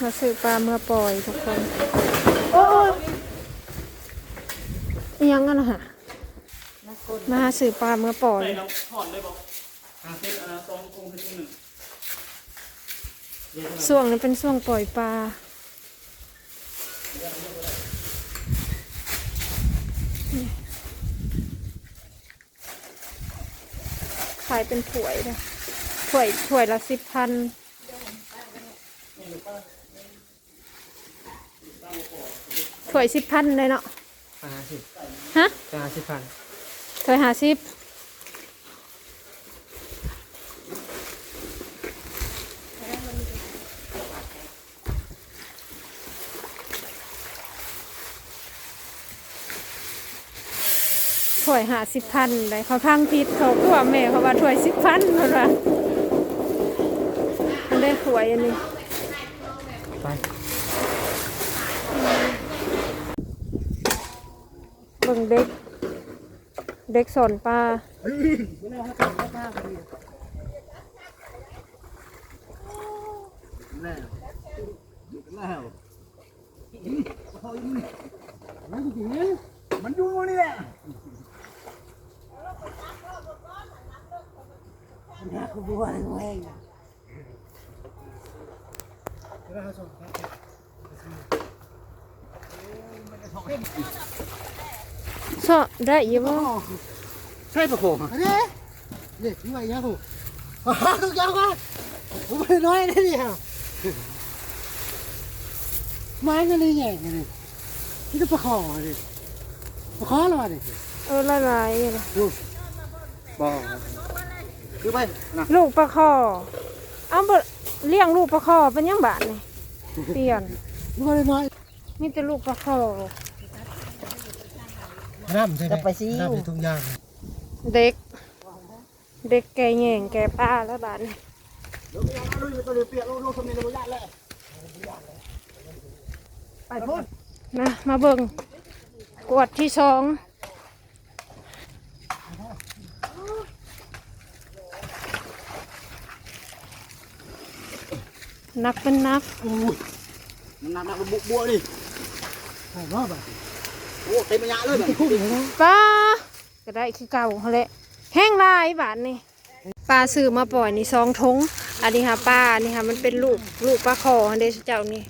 ມາຊື້ປາເມືອປ່ອຍທຸກຄົນ. ໂອ້ຍ ອີ່ຫຍັງຫັ້ນນະຫະ? ມາຫາຊື້ປາເມືອປ່ອຍ. ໃສ່ນ້ຳຖອນໄດ້ບໍ່? ຫາເຊັດອັນນະ ຊອງຄົງໃສ່ຖົງໜຶ່ງ. ຊ່ວງນີ້ເປັນຊ່ວງປ່ອຍປາ. ຂາຍເປັນຖ້ວຍເດ້ ຖ້ວຍ ຖ້ວຍລະສິບພັນ ຖ້ວຍສິບພັນເດ້ເນາະ. ຫ້າສິບ ຮະ? ຫ້າສິບພັນ ຖ້ວຍຫ້າສິບ. ຖ້ວຍຫ້າສິບພັນໄດ໋ ເຂົາຟັງຜິດ ເຂົາຄືວ່າແມ່ເຂົາວ່າຖ້ວຍສິບພັນ ເພິ່ນວ່າ ມັນໄດ້ຖ້ວຍອັນນີ້. ໄປ ເບິ່ງເດັກ ເດັກສອນປາ. ແລ້ວ ແລ້ວ ມັນຢູ່ນີ້ແຫຼະ ມັນຫາກບໍ່ໄດ້ແຮງ. ເຊາະໄດ້ຢູ່ບໍ່? ໃສ່ປາຄໍ ເດ້ ເດ້ ມາອີກແລ້ວ ໂອ້ ໂອ້ຍ ໂອ້ຍ ນ້ອຍເດ້ນີ້ ມາອັນນີ້ໃຫຍ່ນີ້ ມີແຕ່ປາຄໍນີ້ ປາຄໍລະວ່ານີ້ ເອີ ຫຼາຍໆຢູ່ນະ ໂອ້ ບໍ່ ຄືໄປນະ ລູກປາຄໍ. ເອົາ ບໍ່ລ້ຽງລູກປາຄໍເປັນຫຍັງບາດນີ້? ປ່ຽນ ບໍ່ໄດ້ນ້ອຍ ມີແຕ່ລູກປາຄໍ ນ້ຳໃສ່ໄປ ນ້ຳໃສ່ຖົງຢາງ. ເດັກ ເດັກແກ່ແຍງແກ່ປາແລ້ວບາດນີ້. ໄປພຸ້ນ ມາ ມາເບິ່ງກວດທີສອງ. ໜັກເປັນໜັກ ໂອ້ຍ ມັນໜັກໆ ບົວໆ ນີ້ ໄປບໍ່ບາດນີ້? ໂອ້ ເຕັມໄລຍະເລີຍບາດນີ້ ປາ ກໍໄດ້ຄືເກົ່າຫັ້ນແຫຼະ ແຮງຫຼາຍບາດນີ້. ປາຊື້ມາປ່ອຍນີ້ສອງຖົງ ອັນນີ້ຫາປາ ອັນນີ້ຫາມັນເປັນລູກ ລູກປາຄໍຫັ້ນເດ້ ເຈົ້ານີ້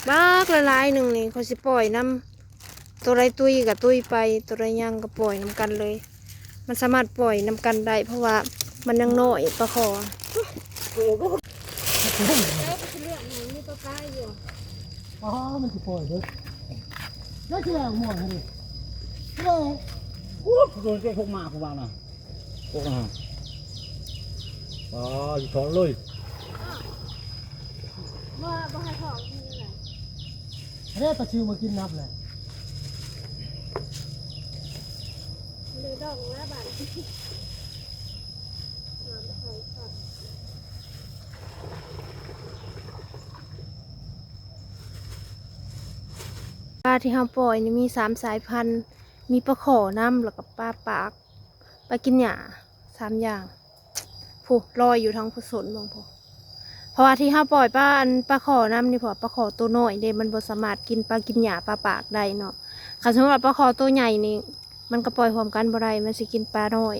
ບັກຫຼາຍໆ ໜຶ່ງນີ້ ຂ້ອຍຊິປ່ອຍນຳ ໂຕໃດຕຸ້ຍກໍຕຸ້ຍໄປ ໂຕໃດຍັງກໍປ່ອຍນຳກັນເລີຍ ມັນສາມາດປ່ອຍນຳກັນໄດ້ ເພາະວ່າມັນຍັງນ້ອຍ ປາຄໍ. ອໍ ມັນຊິປ່ອຍເດີ ໄດ້ຊິແລ້ວມ່ວນນີ້ ເອີ ໂອ້ ໂດນເຕະຫົກມາ ຜູ້ວ່ານະ ໂອ້ ອໍ ຢູ່ທ້ອງເລີຍ ບໍ່ ບໍ່ໃຫ້ທ້ອງ ເດ້ ປາຊິວມາກິນນັບແຫຼະ ເລີຍດອກແລ້ວບາດ ປາທີ່ເຮົາປ່ອຍນີ້ມີສາມສາຍພັນ ມີປາຄໍນຳ ແລ້ວກໍປາປາກ ປາກິນຫຍ້າ ສາມຢ່າງ ຜູ້ລອຍຢູ່ທາງຜູ້ສົນເບິ່ງຜູ້ ເພາະວ່າທີ່ເຮົາປ່ອຍປາ ອັນ ປາຄໍນຳນີ້ ເພາະວ່າປາຄໍໂຕນ້ອຍເດ້ ມັນບໍ່ສາມາດກິນ ປາກິນຫຍ້າ ປາປາກໄດ້ເນາະ. ຄັນສົມມຸດວ່າປາຄໍໂຕໃຫຍ່ນີ້ ມັນກໍປ່ອຍຮ່ວມກັນບໍ່ໄດ້ ມັນຊິກິນປານ້ອຍ.